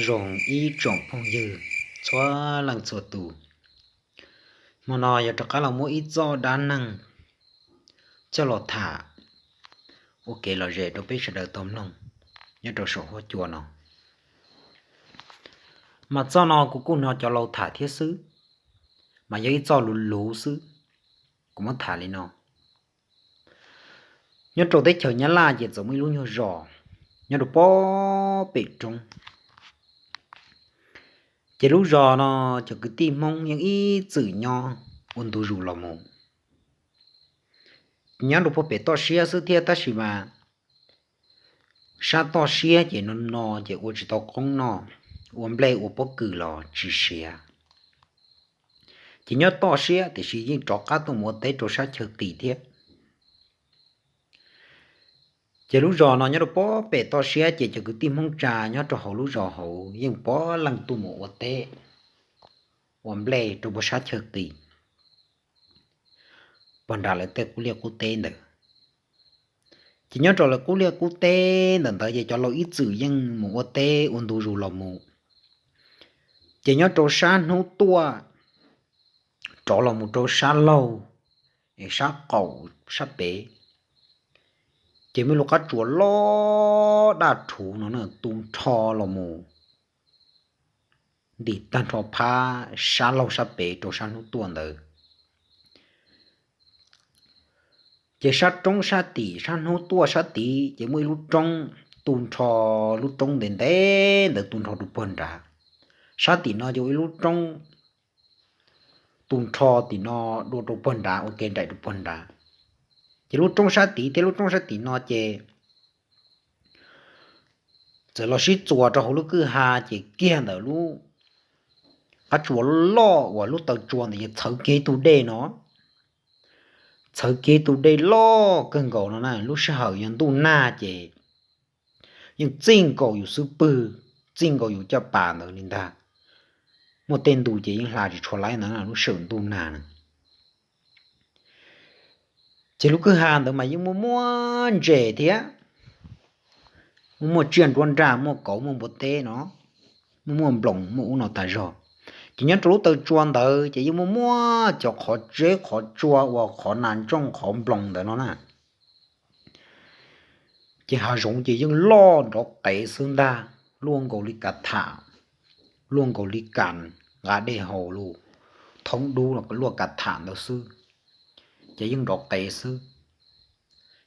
Zoo ib tsoom phooj ywg txhua leej txhua tus, hmo no yog rov qab los muab ib txoj dab neeg coj los tham ua kev lom zem rau peb sawv daws tau mloog nyob rau saum huab cua no. Mas txoj no kuv kuj hnov cov laus tham thiab xwb, mas yog ib txoj luv luv xwb, kuv muab tham li no. Nyob rau teb chaws Nyab Laj ces txawm muaj ib lub nyuag zos nyob rau pob pem roob. Ces lub zos no cov kwv tij Hmoob yeej ib txwm nyob ua ntu zus los mus. Nyob rau pob pem toj siab xwb thiab tab sis mas sab toj siab ces no no ces ua tsis tau qoob noj, ua nplej ua pob kws los tsis siav. Ces nyob toj siab tiam sis yeej rov qab tuaj mus ua teb rau sab chaw qis thiab. Ces lub zos no nyob rau pob pem toj siab ces cov kwv tij Hmoob tsa nyob rau hauv lub zos hauv yeej puav leej tuaj mus ua teb ua nplej rau puag sab chaw qis, puag nram lawv tej qub liaj qub teb ntawd. Ces nyob rau lawv qub liaj qub teb ntawm ntawd ces cov laus ib txwm yeej mus ua teb ua ntu zus los mus. Ces nyob rau sab hnub tuaj rov los mus rau sab laug, es sab qaum sab pem, ces muaj lub qab tsuas loj daj rhuv no tu nrho los mus ntim tag nrho phab sab laug sab pem rau sab hnub tuaj ntawd. Ces sab roob sab tim sab hnub tuaj sab tid ces muaj ib lub roob tu nrho, lub roob ntev ntev ntawd tu nrho rau puag nrad. Sab tim no ces ua ib lub roob tu nrho tim no dua rau puag nrad ua ke nraim rau puag nrad. Ces lub roob sab tid thiab lub roob sab tim no ces txawm los sib txuas rau hauv lub kwj ha ces kiag ntawm lub qab tsuas loj uas lub taw tsua ntawd ces txhawv kiag tus dej no, txhawv kiag tus dej loj kawg nkaus no na. Lub sij hawm yog ntuj nag ces yeej txij nkaus yus xub pwg, txij nkaus yus caj pas ntawd li ntag. Muaj tej ntu ces yeej hla tsis tshua laib ntawd lub sij hawm ntuj nag na. Ces lub kwj ha ntawd mas yeej muaj muaj ntses thiab, muaj muaj tsiaj nruab nrag, muaj kauv muaj npua teb no, muaj muaj nploos muaj ub no tas zog. Ces nyob rau lub taw tsua ntawd ces yeej muaj muaj cov qhov tseb qhov tsua uas qhov nas ntsooj qhov nploos ntawd no na. Ces hav zoov ces yeej loj nrov qev xwb ntag, luaj nkaus li kav tham, luaj nkaus li kas nqa dej haus lus, thoob dub luaj kav tham ntawd xwb. Ces yeej nrov qev xwb,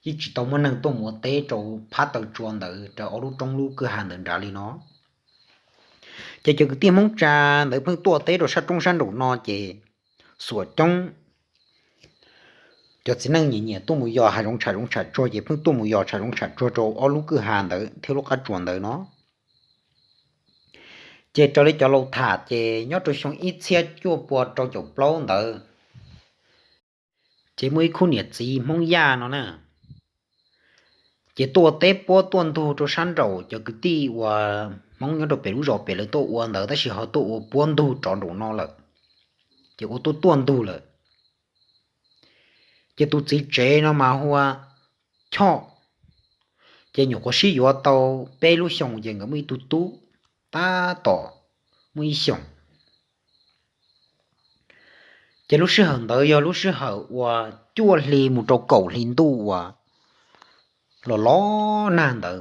yeej tsis tau muaj neeg tuaj mus ua teb rau phab taw tsua ntawd rau ob lub roob lub kwj ha ntawd nrad li no. Ces cov kwv tij Hmoob tsa ntawd pheej tuaj teb rau sab roob sab nraum no ces xuam coob cov txiv neej nyiam nyiam tuaj mus yos hav zoov tsham zoov tsham tsuag ces pheej tuaj mus yos tsham zoov tsham tsuag rau ob lub kwj ha ntawd thiab lub qab tsuas ntawd no. Ces raws li cov laus tham ces nyob rau xyoo ib txhiab cuaj pua rau caum plaub ntawd, ces muaj ib khub niam txiv Hmoob Yaj no na, ces tuaj teb puab tuaj ntug rau sab nraum cov kwv tij uas Hmoob nyob rau pem lub zos pem lawv tuaj ua ntawd tab sis ho tuaj ua puab ntug rov nraum no lawm, ces ua tuaj tuaj ntug lawm. Ces tus txiv tsev no mas hu ua Choj, ces nyuam qhuav sib yuav tau peb lub xyoos ces nkawd muaj ib tug tub tab tom muaj ib xyoos. Ces lub sij hawm ntawd yog lub sij hawm uas cuaj hli mus rau kaum hli ntuj uas los los nag ntawd.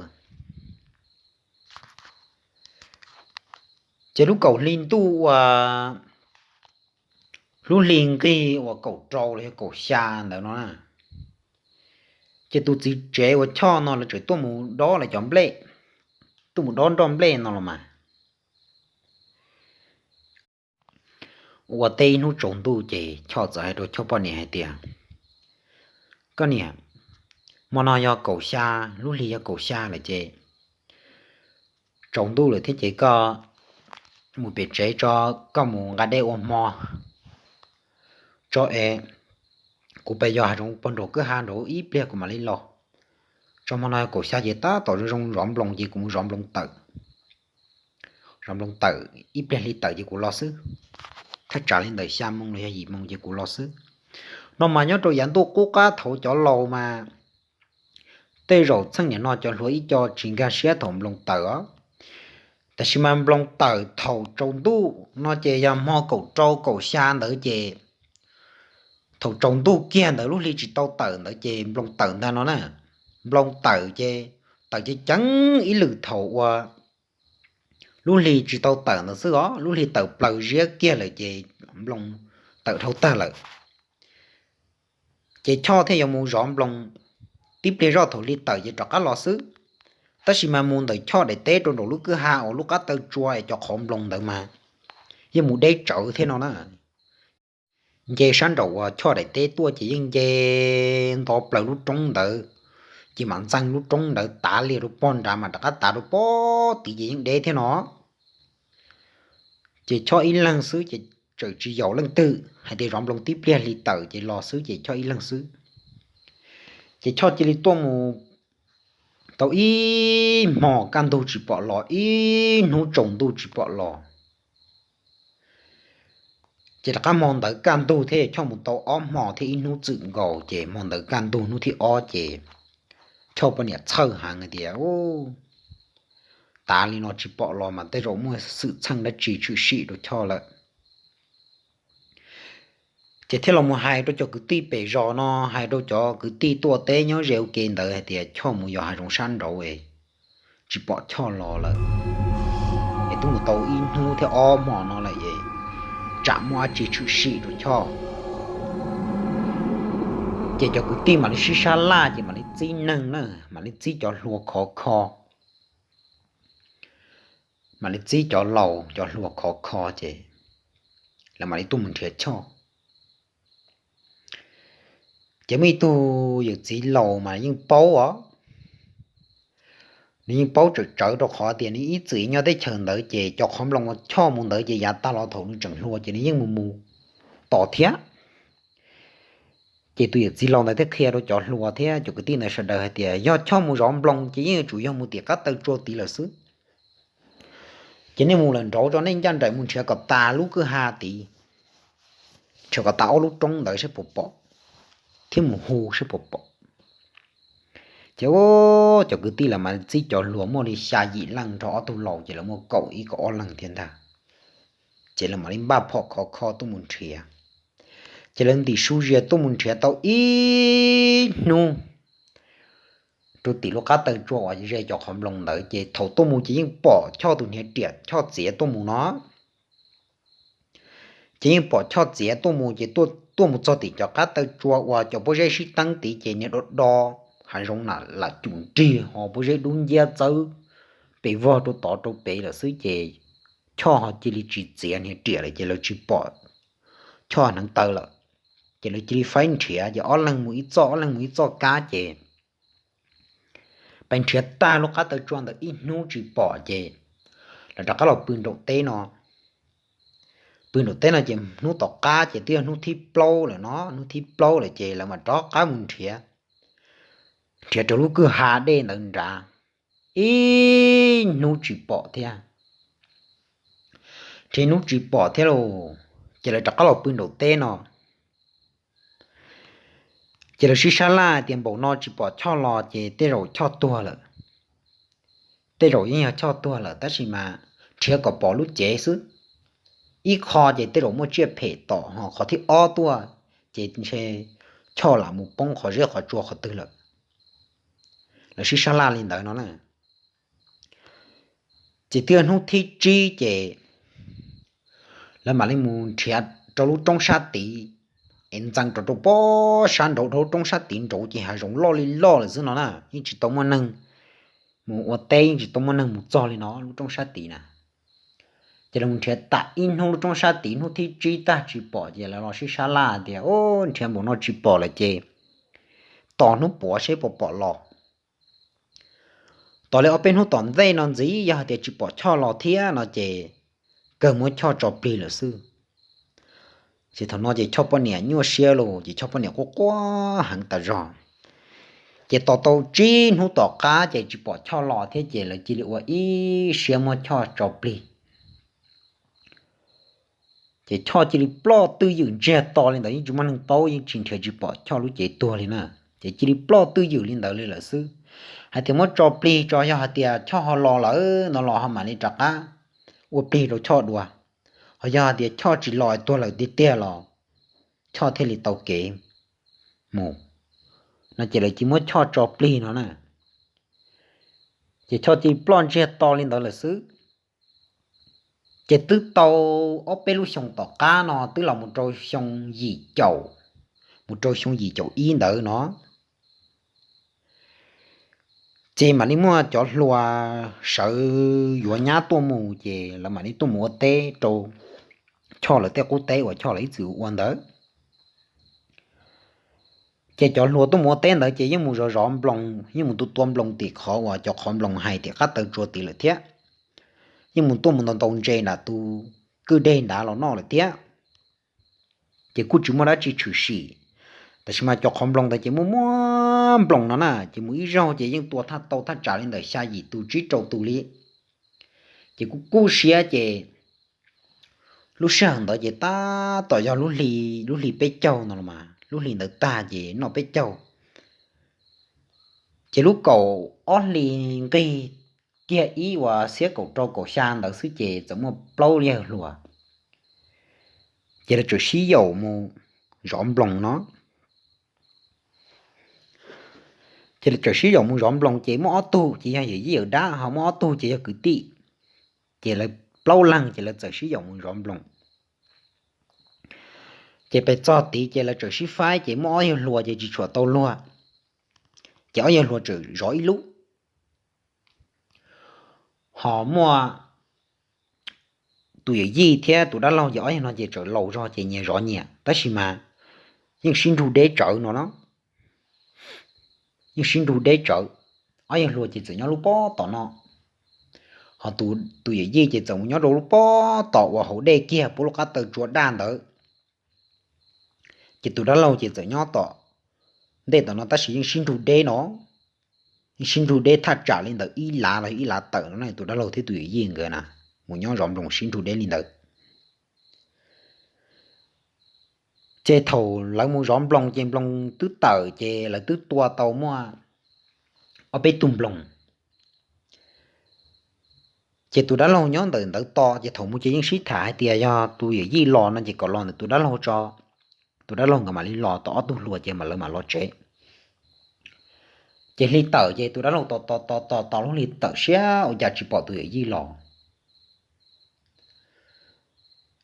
Ces lub kaum hli ntuj uas lub hli nqig uas kaum rau los yog kaum xya ntawd no na, ces tus txiv tsev uas Choj no lawv tseem tuaj mus dob lawv cov nplej, tuaj mus dob nroj nplej no los mas. Ua teb ib hnub tsaus ntuj ces Choj txawm hais rau Choj poj niam hais tias, Koj niam, hmo no yog kaum xya, lub hli yog kaum xya lawm ces tsaus ntuj lawm thiab ces koj mus pem tsev tso, koj mus nqa dej ua hmo tso es kuv pes yos hav zoov puag nraum kwj ha nraud ib pliag kuv mam li los. Tso, hmo no yog kaum xya ces tab tom zoo zoo zov nploos ces kuv mus zov nploos tawm, zov nploos tawm ib pliag hli tawm ces kuv los xwb. Thaj tsam li ntawm xya moo los yog yim moo ces kuv los xwb. No mas nyob rau yav ntuj qub qab thaum cov laus mas tej zaum txheej niam no cov hluas ib co tsis nkag siab thaum nploos tawm os. Tab sis mas nploos tawm thaum tsaus ntuj no ces yog hmo kaum rau kaum xya ntawd ces thaum tsaus ntuj kiag ntawd lub hli tsis tau tawm ntawd ces nploos tawm ntag no na. Nploos tawm ces tawm ceev ceev ib lwm thaum uas lub hli tsis tau tawm ntawd xwb os, lub hli tawm plaws ziab kiag lawm ces nploos tawm dhau tag lawm. Ces Choj thiaj yuav mus zov nploos tib pliag zoj thaum hli tawm ces rov qab los xwb. Tab sis mas mus ntawm Choj daim teb rau nraum lub kwj ha uas lub qab taw tsua es cov qhov nploos ntawd mas yeej mus deb tsawv thiab no na. Nce sab nraum uas Choj daim teb tuaj ces yeej nce nto plaws lub roob ntawd, ces mam ntxeev lub roob ntawd tav lias rau pog nrad mas rov qab tav rau pog tid ces yeej deb thiab no. Ces Choj ib leeg xwb ces tseem tsis yaum leej twg hais tias zov nploos tib pliag hli tawm ces los xwb ces Choj ib leeg xwb. Ces Choj cia li tuaj mus tau ib hmos kaj ntug tsis pom los, ib hnub tsaus ntuj tsis pom los. Ces rov qab hmo ntawd kaj ntug thiab Choj mus tau ob hmo thiab ib hnub txwm nkaus ces hmo ntawd kaj ntug hnub thib ob ces Choj poj niam txhawj heev hais tias, tav li no tsis pom los mas tej zaum muaj xwm txheej dab tsi tshwm sim rau Choj lawm. Ces thiaj los mus hais rau cov kwv tij pem zos no, hais rau cov kwv tij tuaj teb nyob ze ua ke ntawd hais tias Choj mus yos hav zoov sab nraud es tsis pom Choj los lawm, es twb mus tau ib hnub thiab ob hmo no lawm es tsam muaj dab tsi tshwm sim rau Choj. Ces cov kwv tij mam li sib sab laj ces mam li txib neeg na, mam li txib cov hluas khov kho, mam li txib cov laus cov hluas khov kho ces lawv mam li tuaj mus nrhiav Choj. Ces muaj ib tug yawm txiv laus mas yeej paub os, nws yeej paub tsawm tsawv rau qhov tias nws ib txwm nyob teb chaws ntawd ces cov qhov nploos uas Choj mus ntawd ces yav tag los thaum nws tseem hluas ces nws yeej mus mus tos thiab. Ces tus yawm txiv laus ntawd thiaj qhia rau cov hluas thiab cov kwv tij ntawd sawv daws hais tias yog Choj mus zov nploos ces yeej yuav tsum yog mus tim qab taw tsua tid lawm xwb. Ces nej mus lawm nraud tso, nej ncaj nraim mus nrhiav kom tas lub kwj ha tid, nrhiav kom tas ob lub roob ntawd seb puas pom, thiab mus hu seb puas pom. Ces cov kwv tij lawv mam txib cov hluas muaj li xya yim leej nrog ob tug laus ces lawv muaj kaum ib kaum ob leeg thiab ntag. Ces lawv mam li npaj phom khov kho tuaj mus nrhiav. Ces lawv ntim su zias tuaj mus nrhiav tau ib hnub rau tim lub qab taw tsua uas ze cov qhov nploos ntawd ces thaum tuaj mus ces yeej pom Choj tus hniav riam Choj txiav tuaj mus no. Ces yeej pom Choj txiav tuaj mus ces tuaj mus txog tim cov qab taw tsua uas cov pob zeb sib teeb tid ces niag do do hav zoov na lam cum nrig ho pob zeb dub nciab txawb pes vog rau tod rau pem lawm xwb ces Choj ho cia li tsis txiav hniav riam lawm ces lawv tsis pom Choj hneev taw lawm. Ces lawv cia li faib nrhiav ces ob leeg mus ib txoj ob leeg mus ib txoj kab ces pais nrhiav tag lub qab taw tsua ntawd ib hnub tsis pom ces lawv rov qab los pw nraum teb no. Pw nraum teb no ces hnub tom qab ces twb yog hnub thib plaub lawm no, hnub thib plaub lawm ces lawv mam rov qab mus nrhiav, nrhiav rau lub kwj ha dej ntawd nrad, ib hnub tsis pom thiab. Nrhiav hnub tsis pom thiab lauj, ces lawv rov qab los pw nraum teb no. Ces lawv sib sab laj tias npaum no tsis pom Choj los ces tej zaum Choj tuag lawm. Tej zaum yeej yog Choj tuag lawm tab sis mas nrhiav kom pom lub cev xwb. Ib qho ces tej zaum muaj tsiaj phem tom ho qhov thib ob tuaj ces ntshe Choj lam mus poob qhov zeb qhov tsua qhov twg lawm. Lawv sib sab laj li ntawd no na. Ces twb yog hnub thib tsib ces lawv mam li mus nrhiav rau lub roob sab tid, es ntxeev rau rau pob sab nraud, rau lub roob sab tid nraud ces hav zoov loj li loj lawm xwb no na, yeej tsis tau muaj neeg mus ua teb, yeej tsis tau muaj neeg mus txog li no lub roob sab tid na. Ces lawv mus nrhiav tas ib hnub lub roob sab tid, hnub thib tsib tag tsis pom ces lawv los sib sab laj tias, nrhiav npaum no tsis pom lawm ces tos hnub puav seb puas pom los. Tos li ob peb hnub tom ntej no ntxiv yog hais tias tsis pom Choj los thiab no ces kawg muab Choj tso plig lawm xwb. Ces thaum no ces Choj poj niam nyuaj siab los ces Choj poj niam quaj quaj heev tas zog. Ces tos tau tsib hnub tom qab ces tsis pom Choj los thiab ces lawv cia li ua ib siab muab Choj tso plig. Ces Choj cia li ploj twj ywm ntsiag to li ntawd, yeej tsis muaj neeg paub, yeej tsis nrhiav tsis pom Choj lub cev tuag li na. Ces cia li ploj twj ywm li ntawd li lawm xwb. Hais tias muab tso plig tso, yog hais tias Choj ho los lawm no los ho mam li rov qab ua plig rau Choj dua, ho yog hais tias Choj tsis los tuag lawm tiag tiag los Choj thiaj li tau kev mus no ces lawv cia muab Choj tso plig no na. Ces Choj cia ploj ntsiag to li ntawd lawm xwb. Ces twb tau ob peb lub xyoo tom qab no twb los mus rau xyoo yim caum, mus rau xyoo yim caum ib ntawd no ces mam li muaj cov hluas sawv yuav nyab tuaj mus ces lawv mam li tuaj mus ua teb rau Choj lawv tej qub teb uas Choj lawv ib txwm ua ntawd. Ces cov hluas tuaj mus ua teb ntawd ces yeej mus zov zov nploos, yeej mus tua tua nploos tim qhov uas cov qhov nploos hais tias qab taw tsua tid lawm thiab. Yeej mus tuaj mus ntaus ntaus ntses nram tus kwj deg nrad los noj lawm thiab. Ces kuj tsis muaj dab tsi tshwm sim, tab sis mas cov qhov nploos ntawd ces muaj muaj nploos no na, ces mus ib zaug ces yeej tua thaj tau thaj tsam li ntawm xya yim tus tsib rau tus li. Ces kuj kub siab ces lub sij hawm ntawd ces tab tom yog lub hli, lub hli peb caug no los mas, lub hli ntawd tag ces noj peb caug. Ces lub kaum ob hli nqig kiag ib uas xiab kaum rau kaum xya ntawd xwb ces txawm muaj plaub yawg hluas, ces lawv txawm sib yaum mus zov nploos no. Ces lawv txawm sib yaum mus zov nploos ces muaj ob tug ces yog yawm yij yawm dab, ho muaj ob tug ces yog kwv tij. Ces lawv plaub leeg ces lawv txawm sib yaum mus zov nploos. Ces pes txog tid ces lawv txawm sib faib ces muaj ob yawg hluas ces tsis tshua tau luag, ces ob yawg hluas txawm zov ib lub. Ho muaj tus yawm yij thiab tus dab laug ces ob yawg no ces txawm laus zog ces nyias zov nyias, tab sis mas yeej sib nrug deb tsawv no na. Yeej sib nrug deb tsawv, ob yawg hluas ces txawm nyob lub pob tom no, ho tus yawm yij ces txawm mus nyob rau lub pob tom uas hauv dej kiag puab lub qab taw tsua daj ntawd. Ces tus dab laug ces txawm nyob tom ntej tom no tab sis yeej sib nrug deb no, yeej sib nrug deb thaj tsam li ntawm ib lav los ib lav tawm no na, tus dab laug thiab tus yawm yij nkawd na mus nyob zov nploos sib nrug deb li ntawd. Ces thaum lawv mus zov nploos ces nploos twb tawm ces lawv twb tua tau muaj ob peb tug nploos. Ces tus dab laug nyob ntawm ntawd tos ces thaum mus ces yeej sib tham hais tias yog tus yawm yij los no ces kom los ntawm tus dab laug tso, tus dab laug nkawd mam li los, tos ob tug hluas ces mam lawv mam los tsev. Ces hli tawm ces tus dab laug tos tos tos tos tos lub hli tawm siab ua cas tsis pom tus yawm yij los.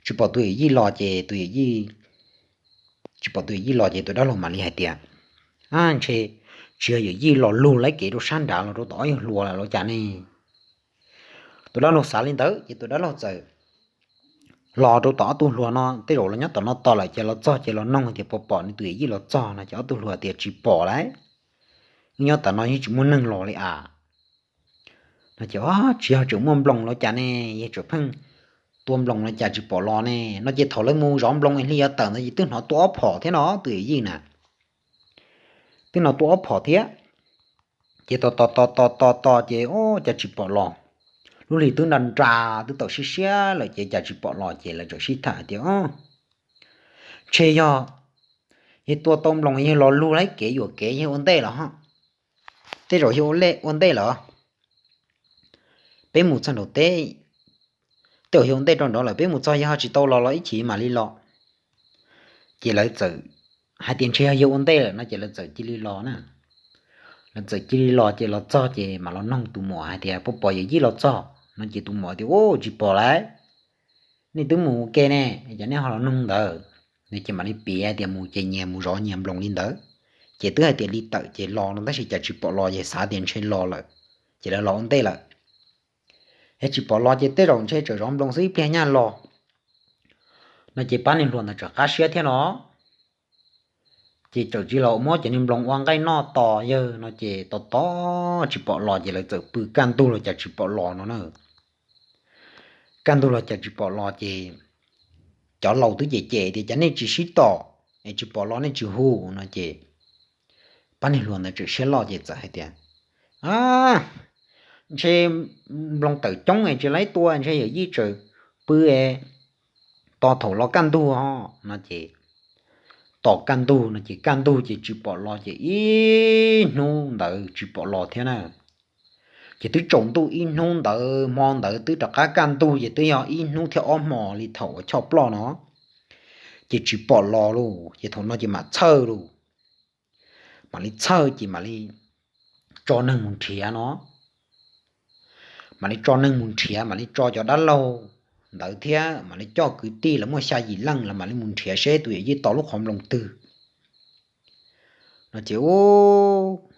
Tsis pom tus yawm yij los ces tus yawm yij, tsis pom tus yawm yij los ces tus dab laug mam li hais tias, a, ntshe tsis yog yawm yij los lug laib kev rau sab nrad los rau tom ob yawg hluas lawm los cas ne. Tus dab laug xav li ntawd ces tus dab laug txawm los rau tom ob tug hluas no, tej zaum los nyob tom no tos lawm ces los txog ces los noog tias puas pom nws tus yawm yij los txog no ces ob tug hluas tias tsis pom lauj, nyob tom no yeej tsis muaj neeg los li as. No ces, o, tsis yog tseem muaj nploos los cas ne, yog tseem pheej tua nploos los cas tsis pom los ne. No ces thaum lawv mus zov nploos es hli yuav tawm ntawd ces twb hnov tua ob phom thiab no tus yawm yij na, twb hnov tua ob phom thiab. Ces tos tos tos tos tos tos ces, o, cas tsis pom los. Lub hli twb nra nra, twb tawm siab siab lawm ces cas tsis pom los ces lawv txawm sib tham tias, o, ntshe yog, yog tua tau nploos yog los lug laib kev yuam kev yog ua ntej lawm ho. Tej zaum yog ua ntej lawm, peb mus txog nraum teb, tej zaum yog ua ntej rau nraud lawm, peb mus txog yog ho tsis tau los los ib chim mam li los. Ces lawv txawm hais tias ntshe yog yawg ua ntej lawm no ces lawv txawm cia li los na. Lawv txawm cia li los ces los txog ces mam los noog tus muam hais tias puas pom yawm yij los txog no ces tus muam tias, u, tsis pom lauj, nej twb mus ua ke ne, cas nej ho los noog ntawd. No ces mam li piav tias mus ces nyias mus zov nyias nploos li ntawd, ces twb hais tias li tawm ces los no tab sis cas tsis pom los, yawg xav tias ntshe los lawm, ces lawv los ua ntej lawm. Es tsis pom los ces tej zaum ntshe tseem zov nploos xwb ib pliag nyaj los. No ces pab niag hluas ntawd tseem qab siab thiab no, ces txawm cia li los muab cov niag nploos ua nqaij noj tos yawg no ces tos tos tsis pom los ces lawv txawm pw kaj ntug los cas tsis pom los no na. Kaj ntug los cas tsis pom los ces cov laus twb cem cem tias cas nej tsis sib tom es tsis pom los nej tsis hu no ces pab niag hluas ntawd txawm siab loj ces txawm hais tias, a, ntshe nploos tawm coob es tsis laib tua, ntshe yawm yij tseem pw es tos thaum los kaj ntug ho no ces tos kaj ntug no ces kaj ntug ces tsis pom los ces ib hnub ntawd tsis pom los thiab na. Ces twb tsaus ntuj ib hnub ntawd hmo ntawd twb rov qab kaj ntug ces twb yog ib hnub thiab ob hmos li thaum uas Choj ploj no, ces tsis pom los lauj. Ces thaum no ces mam txhawj lauj, mam li txhawj ces mam li tso neeg mus nrhiav no, mam li tso neeg mus nrhiav, mam li tso cov dab laug ntawd thiab mam li coj kwv tij lawv muaj xya yim leej los mam li mus nrhiav seb tus yawm yij tos lub qhov nploos twg no ces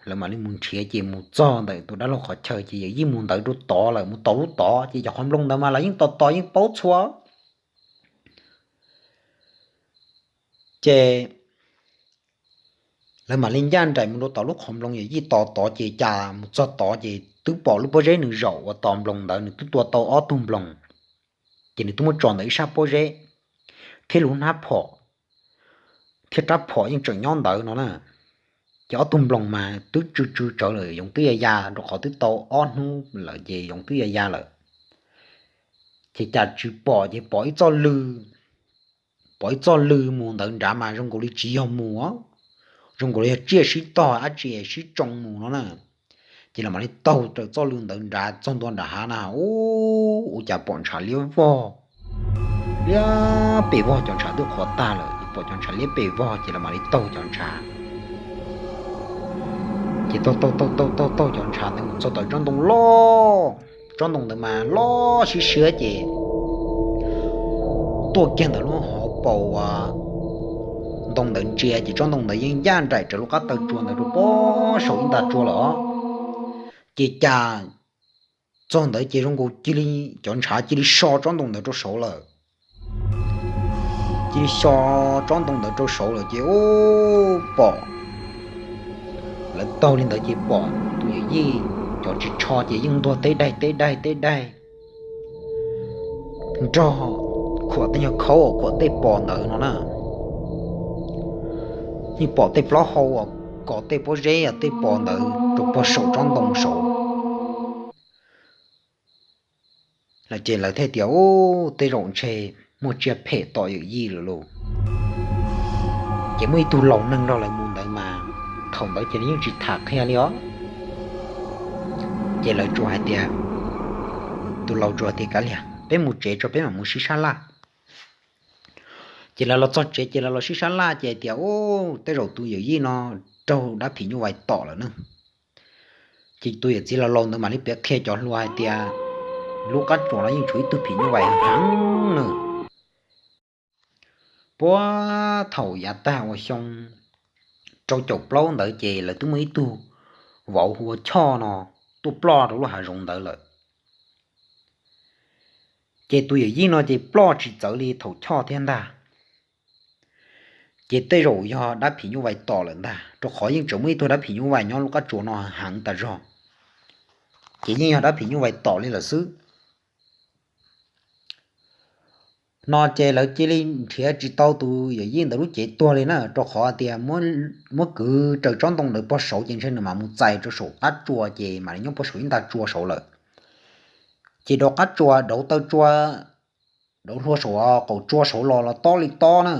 lawv mam li mus nrhiav ces mus txog ntawm tus dab laug qhov chaw ces yawm yij mus ntawd rau tod lawm, mus tos lub tod ces cov qhov nploos ntawd mas lawv yeej tos tos yeej paub txhua. Ces lawv mam li ncaj nraim mus rau tom lub qhov nploos yawm yij tos tod ces cas mus txog tod ces twb pom lub pob zeb nws zaum uas tos nploos ntawd nws twb tua tau ob tug nploos, ces nws twb muab tso ntawm ib sab pob zeb thiab lub hnab phom thiab rab phom yeej tseem nyob ntawd no na. Ces ob tug nploos mas twb tsw tsw tsawv lawm, yoov twb ya ya rau qhov twb tau ob hnub lawm ces yoov twb ya ya lawm. Ces cas tsis pom ces pom ib txoj lw, pom ib txoj lw mus ntawd nrad mas zoo nkaus li tsis yog mus, zoo nkaus li yog tsiaj sib tog dab tsi sib tsoo mus no na. Ces lawv mam li taug raws txoj lw ntawd nrad txog ntua nram hav na, ua cas pom ntshav liab vog, liab pes vog, cov ntshav twb qhuav tag lawm ces pom cov ntshav liab pes vog ces lawv mam li taug cov ntshav. Ces taug taug taug taug taug taug cov ntshav ntawd mus txog tom tsob ntoo loj, tsob ntoo ntawd mas loj siab siab ces tuaj kiag ntawm lub hauv paus ntoo ntawd ntsia ces tsob ntoo ntawd yeej ncaj nraim raws lub qab taw tsua ntawd rau pob saum ib nta tsua lawm. Ces cas txog ntawd ces zoo nkaus cia li, cov ntshav cia li so tsob ntoo ntawd rau saud lawm. Cia li so tsob ntoo ntawd rau saud lawm ces pom, lawv taug li ntawd ces pom tus yawm yij cov ris tsho ces yeej ntuag teb daig teb daig teb daig, nrog khuam tej nyuag khaub uas khuam tej pos ntawd no na. Yeej pom tej plaub hau uas kos tej pob zeb tej pos ntawd rau puag saum tsob ntoo saud. Lawv ces lawv thiaj tias, Ub, tej zaum ntshe muaj tsiaj phem tom yawm yij lawm lauj. Ces muaj ib tug laus neeg nrog lawv mus ntawd mas thaum ntawd ces nws yeej tsis tham qhia li os. Ces lawv tsuas hais tias, tus laus tsuas hais tias, Kav liam, peb mus tsev tso, peb mam mus sib sab laj. Ces lawv los txog tsev ces lawv los sib sab laj ces hais tias, Ub, tej zaum tus yawm yij no raug dab phim nyuj vais tom lawm ne. Ces tus yawm txiv laus laus ntawd mam li piav qhia cov hluas hais tias, Lub qab tsuas no yeej tshuav ib tug phim nyuj vais heev na. Puag thaum yav tag uas xyoo rau caum plaub ntawd ces lawv twb muaj ib tug vauv hu ua Choj no tuaj ploj rau lub hav zoov ntawd lawm. Ces tus yawm yij no ces ploj tsis txawv li thaum Choj thiab ntag. Ces tej zaum yog dab phim nyuj vais tom lawm ntag, rau qhov yeej tseem muaj ib tug dab phim nyuj vais nyob lub qab tsuas no heev tas zog. Ces yeej yog dab phim nyuj vais tom li lawm xwb. No ces lawv cia li nrhiav tsis tau tus yawm yij ntawd lub cev tuag li na, rau qhov tias muab kwv raws tsob ntoo ntawd puag saud ces ntshe nws mam mus txais rau saum qab tsua ces mam li nyob puag saum ib nta tsua saud lawm. Ces dauv qab tsua, dauv taw tsua, dauv hlua saum qaum tsua saud los los tob li tob na,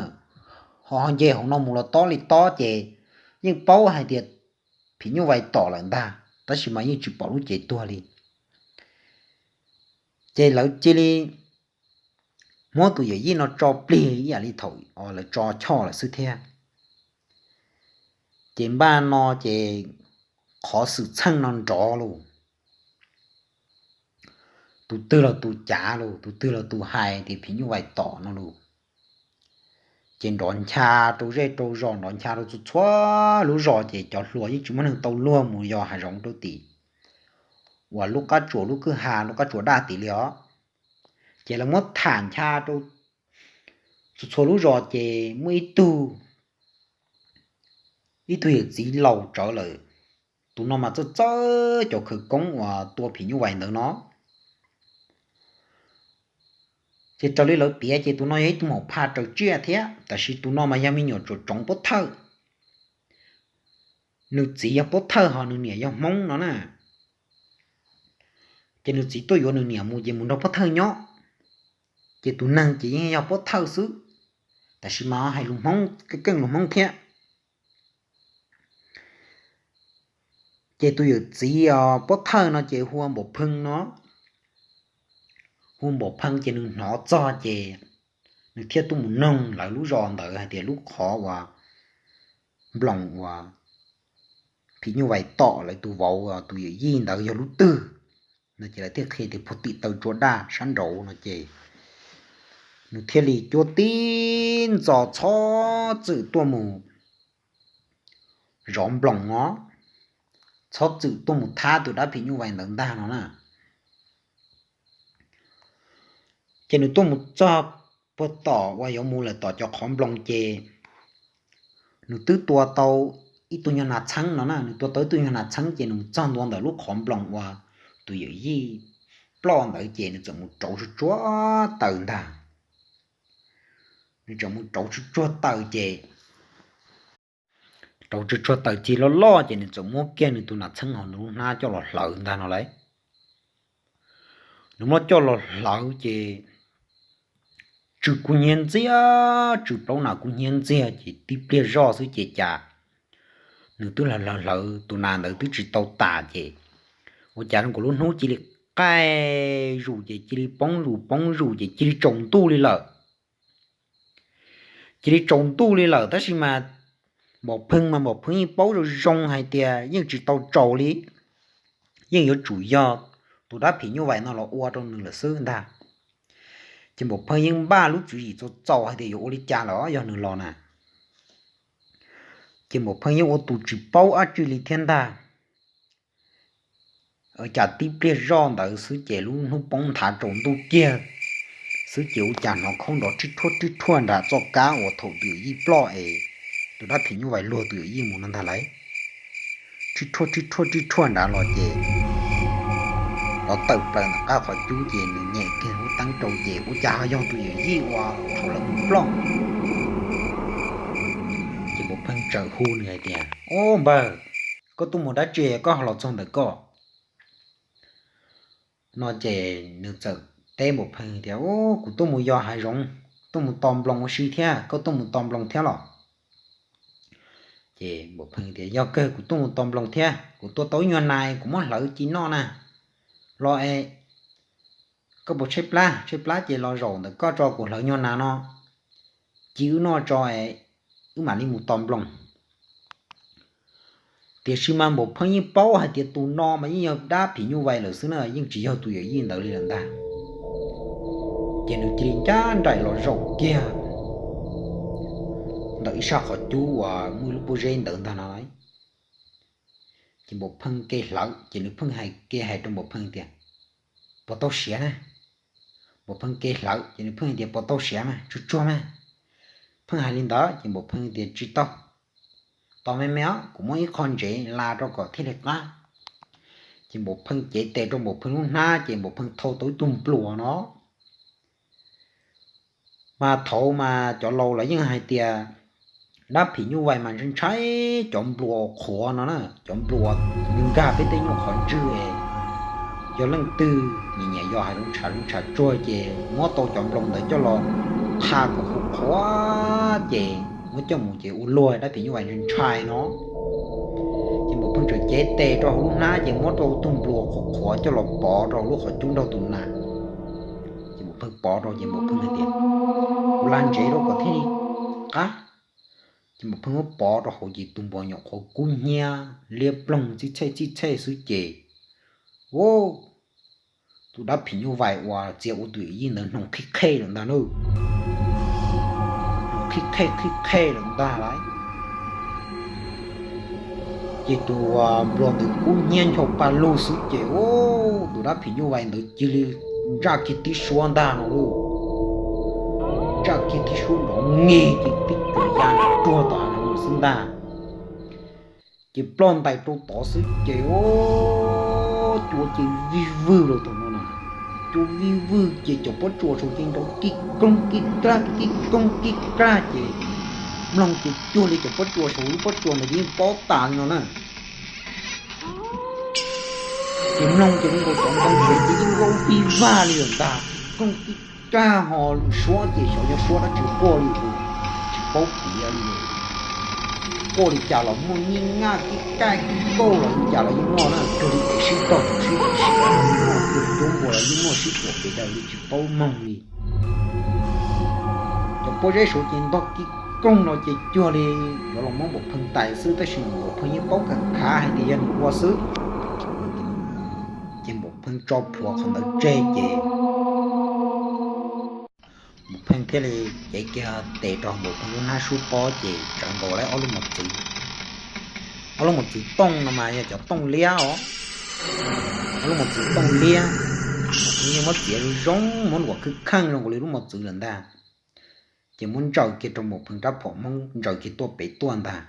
ho ho nce hauv no mus los tob li tob ces yeej paub hais tias phim nyuj vais tom lawm ntag, tab sis mas yeej tsis pom lub cev tuag li. Ces lawv cia li muab tus yawm yij no tso plig ib yam li thaum lawv tso Choj lawm xwb thiab. Ces npaj no ces qhov xwm txheej no nrov lauj, tus twg los tus cav lauj, tus twg los tus hais tias phim nyuj vais tom no lauj. Ces nrov ncha rau zej rau zos, nrov ncha rau txhua txhua lub zos ces cov hluas yeej tsis muaj neeg tau luag mus yos hav zoov rau tim uas lub qab tsuas lub kwj ha lub qab tsuas daj tid li os. Ces lawv muab tham ncha rau txhua txhua lub zos ces muaj ib tug, ib tug yawm txiv laus tsawv lawm. Tus no mas txawj txawj cov khawv koob uas tua phim nyuj vais ntawd no. Ces raws li lawv piav ces tus no yog ib tug maum phaj raws tsiaj thiab, tab sis tus no mas yog me nyuam tsuam tsoov Pob Thawj. Nws txiv yog Pob Thawj ho nws niam yog Hmoob no na. Ces nws txiv tuaj yuav nws niam mus ces mus nrog Pob Thawj nyob. Ces tus neeg ces yeej yog Pob Thawj xwb, Tab sis mas hais lus Hmoob, keej lus Hmoob thiab. Ces tus yawm txiv pob thawj no ces hu ua Npaum Pheej no, hu Npaum Pheej ces nws hnov txog ces nws thiaj tuaj mus noog lawv lub zos ntawd hais tias lub qhov uas nploos uas phim nyuj vais tom lawv tus vauv tus yawm yij ntawd yog lub twg no ces lawv thiaj qhia tias puag tim taw tsua daj sab nraud no ces nws thiaj li cuab tib ntxo txhob txwm tuaj mus zov nploos os, txhob txwm tuaj mus thab tus dab phim nyuj vais ntawd ntag no na. Ces nws tuaj mus txog puag tom uas yuav mus lawm tom cov qhov nploos ces nws twb tua tau ib tug nyuag nas txheeb no na, nws tua tau ib tug nyuag nas txheeb ces nws mus txog ntua ntawm lub qhov nploos uas tus yawm yij ploj ntawd ces nws txawm mus rauv tsuag tsuag taws ntag. Nws txawm mus rauv tsuag tsuag taws ces rauv tsuag tsuag taws cig loj loj ces nws txawm muab kiag nws tus nas txheeb hauv nws lub hnab coj los hlawv ntag no lauj. Nws muab coj los hlawv ces tsw kub hnyiab ntxiag, tsw plaub nas kub hnyiab ntxiag ces tib pliag zoj xwb ces cas nws twb hlawv hlawv hlawv tus nas ntawd twb tsis tau tas ces ua cas zoo nkaus lub hnub cia li qaij zus ces cia li poob zus poob zus ces cia li tsaus ntuj li lawm. Cia li tsaus ntuj li lawm tab sis mas Npaum Pheej mas Npaum Pheej yeej paub zoo zoo hais tias yeej tsis tau tsaus li, yeej yuav tsum yog tus dab phim nyuj vais no los ua rau nws lawm xwb ntag. Ces Npaum Pheej yeej npaj lub tswv yim txaus txaus hais tias yuav ua li cas los yog nws los na. Ces Npaum Pheej yeej ua tus tsis paub dab tsi li thiab ntag. Ua cas tib pliag zoj ntawd xwb ces lub hnub poob nthav tsaus ntuj kiag xwb ces ua cas hnov khaub nrov rhib rhuaj rhib rhuaj nram txoj kab uas thaum tus yawm yij ploj es tus dab phim nyuj vais luag tus yawm yij mus no ntag lauj. Rhib rhuaj rhib rhuaj rhib rhuaj nrad los ces los tawm plaws ntawm qab qhov cub ces nws nyem kiag lub teeb rau ces ua cas ho yog tus yawm yij uas thaum lawv mus ploj. Ces Npaum Pheej txawm hu nws hais tias, Ob npawg, koj tuaj mus dab tsi koj ho los txog ntawm koj? No ces nws txawm teb Npaum Pheej tias, Ub, kuv tuaj mus yos hav zoov, tuaj mus tos nploos ua si thiab, koj tuaj mus tos nploos thiab los? Ces Npaum Pheej tias, Yog kawg, kuv tuaj mus tos nploos thiab, kuv tua tau ib nyuag nas kuv muab hlawv ci noj na. Los es koj puas tshaib plab? Tshaib plab ces los zaum ntawm koj tso kuv hlawv nyuag nas no ci wb noj tso es wb mam li mus tos nploos. Tiam sis mas Npaum Pheej yeej paub hais tias tus no mas yeej yog dab phim nyuj vais lawm xwb na, yeej tsis yog tus yawm yij ntawd li lawm ntag. Ces nws cia li ncaj nraim los zaum kiag ntawm ib sab qhov cub uas muaj ib lub pob zeb ntawd ntag no. Ces Npaum Pheej ke hlawv ces nws pheej hais ke hais rau Npaum Pheej tias, Puas tau siav na? Npaum Pheej ke hlawv ces nws pheej hais tias, Puas tau siav mas, tsuag tsuag mas. Pheej hais li ntawd ces Npaum Pheej tias, Tsis tau, tos me me os, kuv muab ib qho ntsev la rau kom thiaj li qab. Ces Npaum Pheej cev tes rau Npaum Pheej lub hnab ces Npaum Pheej thau tau ib tug npluas no. Mas thaum ub mas cov laus lawv yeej hais tias dab phim nyuj vais mas ntshai ntshai cov npluas qhuav no na, cov npluas uas nkag peb tej nyuag qhov ntswg es yog leej twg nyiam nyiam yos hav zoov tshav zoov tshav tsuag ces muab tau cov nploos ntawd coj los qha kom qhuav qhuav ces muab coj mus ces ua luag dab phim nyuj vais ntshai ntshai no. Ces Npaum Pheej txawm cev tes rau hauv lub hnab ces muab rau tug npluas qhuav qhuav coj los pov rau lub qhov cub nrog tus nas. Ces Npaum Pheej pov rau ces Npaum Pheej hais tias, Kuv la ntsev rau kom thiaj li qab. Ces Npaum Pheej muab pov rau hauv ces tus npluas nyuam qhuav kub hnyiab liab ploog txij txhej txij txhej xwb ces, ub, tus dab phim nyuj vais uas txia ua tus yawm yij ntawd hnoos qhib qhe lawm ntag na. Hnoos qhib qhe qhib qhe lawm ntag lauj. Ces tus npluas ntawd kub hnyiab ncho pa lug xwb ces, ub, tus dab phim nyuj vais ntawd cia li ntsaj kiag tib suab ntag no lauj. Ntsaj kiag tib suab nrov ngig ces tib cuam ya nram ruag tom hav zoov xwb ntag. Ces ploj ntais rau tod xwb ces, ub, cua ces vij vwg los thaum no na. Cua vij vwg ces cov pob tsuas saud ces nrov kij koob kij kag kij koob kij kag ces mloog ces cuag li cov pob tsuas saud lub pob tsuas ntawd ces yeej pob tas li no na. Ces mloog ces zoo nkaus cov ntoo saud ces yeej laub vij vag li lawm ntag, kij koob kij kag ho suab ces xyov yog suab dab tsi quaj li tus paub piav li. Quaj li cas los muaj, nyij nyaj kib kaj kib kauj los li cas los yeej muaj na, cuag li kev sib tog sib txim, cuag li cuab npua los yeej muaj, sib txuam pes daws li tsis paub moog li. Cov pob zeb saud ces ntog kib koog no ces cuag li yuav los muab Npaum Pheej tais xwb, tab sis Npaum Pheej yeej paub khav khav hais tias yog nws ua xwb. Ces Npaum Pheej tso plhuav qhov ntawd tseg ces Npaum Pheej thiaj li cev kiag tes rau Npaum Pheej lub hnab sub pob ces tsawv nkaus lawm ob lub mos txwv. Ob lub mos txwv tooj no mas yog cov tooj liab os, ob lub mos txwv tooj liab. Npaum Pheej yeej muab txiav zoo zoo, muab nuam khwj kheej zoo nkaus li lub mos txwv lawm ntag. Ces muab ntsaws kiag rau Npaum Pheej rab phom hmoob ntsaws kiag tuaj pem tuaj ntag.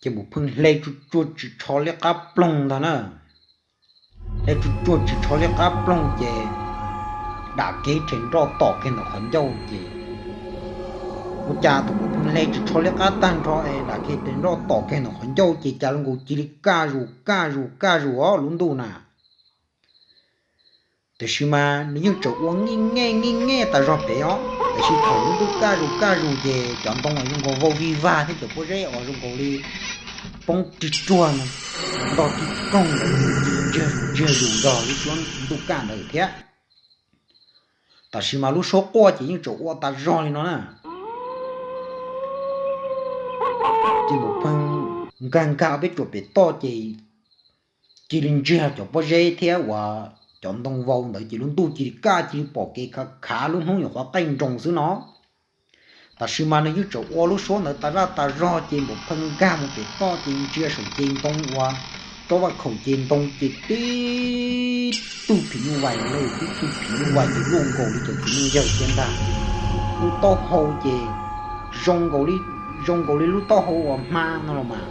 Ces Npaum Pheej hle tsuj tsuag tsis tsho liab qab ploog ntag na. Hle tsuj tsuag tsis tsho liab qab ploog ces dam kiag ib rhe nroj tom kiag ntawm qhov ncauj ces, ua cas thaum Npaum Pheej hle tsis tsho liab qab tag nrho es dam kiag rhe nroj tom kiag ntawm qhov ncauj ces cas zoo nkaus cia li kaj zus kaj zus kaj zus os lub ntuj na. Tiam sis mas nws yeej tseem ua nij nij nij nij tas zog pem os, tiam sis thaum lub ntuj kaj zus kaj zus ces cov ntoo uas zoo nkaus vau vij vag thiab cov pob zeb uas zoo nkaus li poob rig ruag no ntog kib koog ntawd cia li ntsiag zus ntsiag zus nrog lub suab ntuj kaj ntawd thiab. Tab sis mas lub suab quaj ces yeej tseem ua tas zog li no na. Ces Npaum Pheej nkag nkag ob peb tsuam pem toj ces cia li ntsiag cov pob zeb thiab uas cov ntoo vau ntawd ces lub ntuj cia li kaj cia li pom kev khav khav lub hnub nyuam qhuav qaij nroos xwb no. Tab sis mas nws yeej tseem ua lub suab ntawd tas zaj tas zog ces Npaum Pheej nkag mus pem toj ces ntsia saum ces ntoo uas rau vaj khaum ces ntoo ces tib tug phim nyuj vais na, tib tug phim nyuj vais ces luaj nkaus li cov txiv neej yawg thiab ntag. Lub taub hau ces zoo nkaus li, zoo nkaus li lub taub hau uas hma no los mas,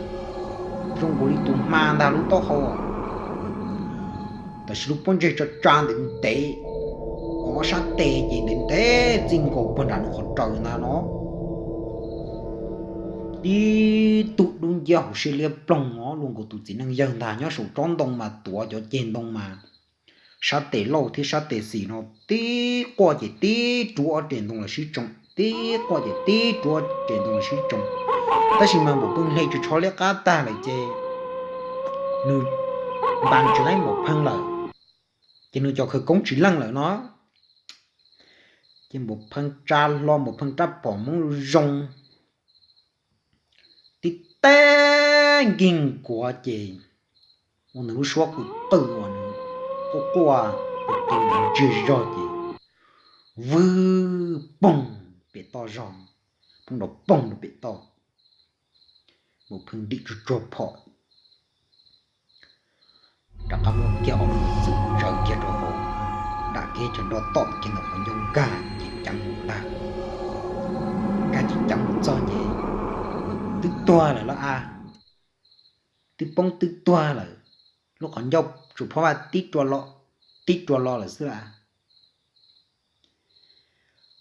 zoo nkaus li tus hma ntag lub taub hau. Tab sis lub pob ntseg tsa tsa ntev ntev, ob sab tes ces ntev ntev txij nkaus puag nram nws qhov raws ntag no. Tib tug dub nciab hauv siab liab ploog os, luaj nkaus tus txiv neej yawg ntag. Nyob saum tsob ntoo mas tuav cov ceg ntoo mas sab tes laug thiab sab tes xis no, tib quaj ces tib rua ob ceg ntoo los sib tsoo, tib quaj ces tib rua ob ceg ntoo los sib tsoo. Tab sis mas Npaum Pheej hle tsis tsho liab qab tag lawm ces nws npas tsis laib Npaum Pheej lawm, ces nws cov khawv koob tsis leej lawm no. Ces Npaum Pheej tsa hlo Npaum Pheej rab phom hmoob zoo, tib teg nkig kuav ces ua nws lub suab qw qw uas nws quaj quaj qw qw ntsiag zog ces vwg poog pem toj zog, poob nrov poog rau pem toj. Npaum Pheej ntim tsuag tsuag phom, rov qab muab kiag ob lub mos txwv tsaws kiag rau hauv, dam kiag cov nroj tom kiag ntawm qhov ncauj nkag ceev ceev mus ntag. Nkag ceev ceev mus txog ces twb tuag lawm lauj a, twb poob twb tuag lawm, lub qhov ncauj tsuas phob vaj tib rua lo, tib rua lo lawm xwb lauj a.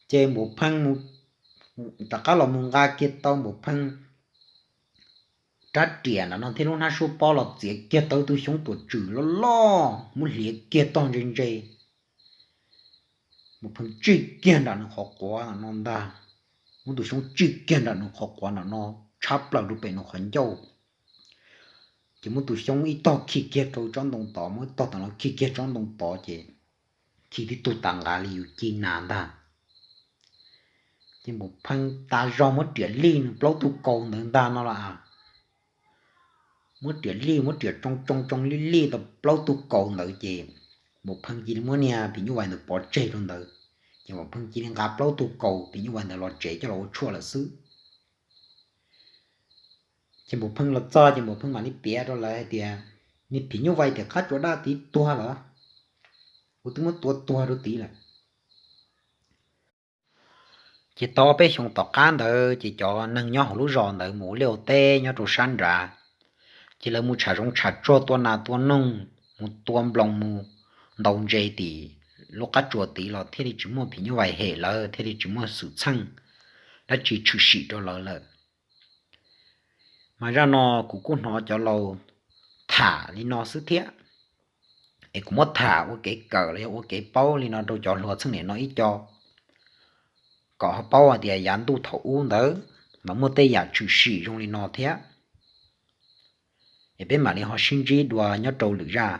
Ces Npaum Pheej mus, rov qab los mus nqa kiag tau Npaum Pheej rab riam nram no thiab lub hnab suab pob los txiav kiag tau tus xyoob tuam tswm loj loj muab hliav kiag tog ntse ntse. Npaum Pheej tsij kiag nram nws qhov quav nram no ntag, muab tus xyoob tsij kiag nram nws qhov quav nram no, tshab plaws rau pem nws qhov ncauj. Ces muab tus xyoob ib tog khi kiag rau tsob ntoo tod, muab ib tog tam no khi kiag tsob ntoo tod ces khi tib tug tas nqa li yus ci nas ntag. Ces Npaum Pheej tas zog muab riam lij nws plaub tug kaus ntawd ntag no los a. Muab riam lij, muab riam tsoo tsoo tsoo lij lij tau plaub tug kaus ntawd ces Npaum Pheej cia li muab niag phim nyuj vais ntawd pov tseg rau ntawd. Ces Npaum Pheej cia li nqa plaub tug kaus phim nyuj vais ntawd los tsev coj los ua tshuaj lawm xwb. Ces Npaum Pheej los txog ces Npaum Pheej mam li piav rau lawv hais tias, niag phim nyuj vais tim qab tsuas daj tid tuag lawm, kuv twb muab tua tuag rau tid lawm. Ces tau peb xyoos tom qab ntawd ces cov neeg nyob hauv lub zos ntawd mus ua liaj ua teb nyob rau sab nrad, ces lawv mus tsham zoov tsham tsuag tua nas tua noog, mus tua nploos mus ntaus ntses tim lub qab tsuas tid los thiaj li tsis muaj phim nyuj vais hem lawv, thiaj li tsis muaj xwm txheej dab tsi tshwm sim rau lawv lawm. Mas zaj no kuv kuj hnov cov laus tham li no xwb thiab, es kuv muab tham ua kev kawm los yog ua kev paub li no rau cov hluas txheej niam no ib co. kom ho paub hais tias yav ntuj thaum ub ntawd mas muaj tej yam tshwm sim zoo li no thiab. Es peb mam li ho sib ntsib dua nyob rau lwm zaj.